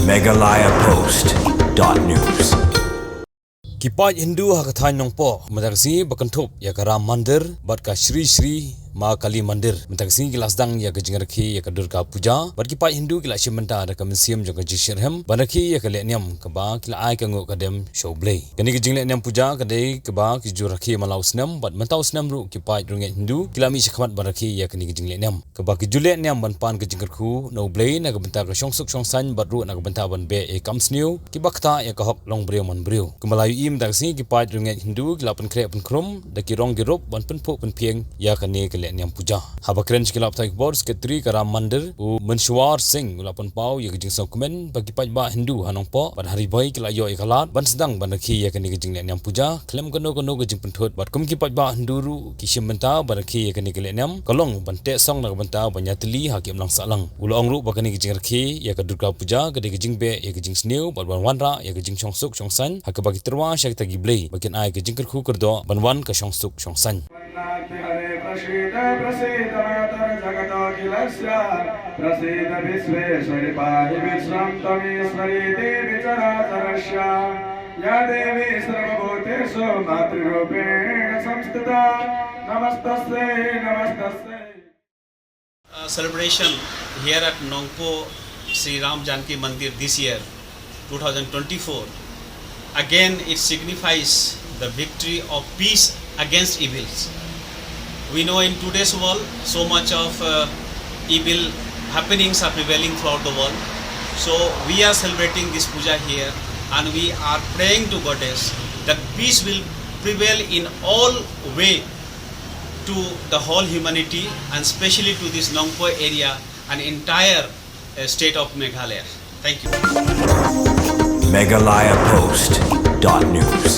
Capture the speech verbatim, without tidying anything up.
Meghalaya Post dot news. Ki paid Hindu ha ka thaiñ Nongpoh mynta ka sngi ba kynthup ïa ka Ram Mandir bad ka Sri Sri Ma Kali Mandir mynta ka sngi ki la sdang ïa ka jingrakhe ïa ka Durga Puja bad ki paid Hindu ki la shim bynta da ka mynsiem jong ka jingshitrhem ban rakhe ïa ka lehniam kaba ki la ai ka nguh ka dem sha U Blei. Kane ka jinglehniam puja ka dei kaba ki ju rakhe man la u snem bad mynta u snem ruh ki paid riewngeit Hindu ki la mih shakhmat ban rakhe ïa kane ka jinglehniam. Kaba ki ju lehniam ban pan ka jingkyrkhu na U Blei na ka bynta ka shongsuk shongsaiñ bad ruh na ka bynta ban beh ïa ki kam sniew kiba ktah ïa ka hok long briew man briew. Kumba la ïohi mynta ka sngi ki paid riewngeit Hindu ki la pynkhreh pynkhrum da ki rong ki rup ban pynphuh pynphieng ïa kane ka lehniam puja. Haba kren sha ki lad pathai khubor, Secretary ka Ram Mandir u Manshwar Singh u la pynpaw ïa ka jingsngewkmen ba ki paidbah Hindu ha Nongpoh bad ha Ri Bhoi ki la ïoh ïa ka lad ban sdang ban rakhe ïa kane ka jinglehniam puja khlem kano kano ka jingpynthut bad kum ki paidbah Hindu ruh ki shim bynta ban rakhe ïa kane ka lehniam ka long ban teh song na ka bynta ban ïatylli ha ki imlang sahlang. U la ong ruh ba kane ka jingrakhe ïa ka Durga Puja ka dei ka jingbeh ïa ka jingsniew bad ban wanrah ïa ka jingshongsuk shongsaiñ ha kaba ki tyrwa sha kita ki blei ba kin ai ka jingkyrkhu kyrdoh ban wan ka shongsuk shongsaiñ. हरे प्रसीद प्रसीद मातर्जगतोऽखिलस्य। प्रसीद विश्वेश्वरि पाहि विश्वं त्वमीश्वरी देवि चराचरस्य। या देवी सर्वभूतेषु मातृरूपेण संस्थिता। नमस्तस्यै नमस्तस्यै। Uh, celebration here at Nongpoh Sri Ram Janki Mandir this year, two thousand twenty-four. Again, it signifies the victory of peace against evils. We know in today's world, so much of uh, evil happenings are prevailing throughout the world. So we are celebrating this puja here, and we are praying to Goddess that peace will prevail in all way to the whole humanity, and specially to this Nongpoh area and entire uh, state of Meghalaya. Thank you. Meghalaya Post dot news.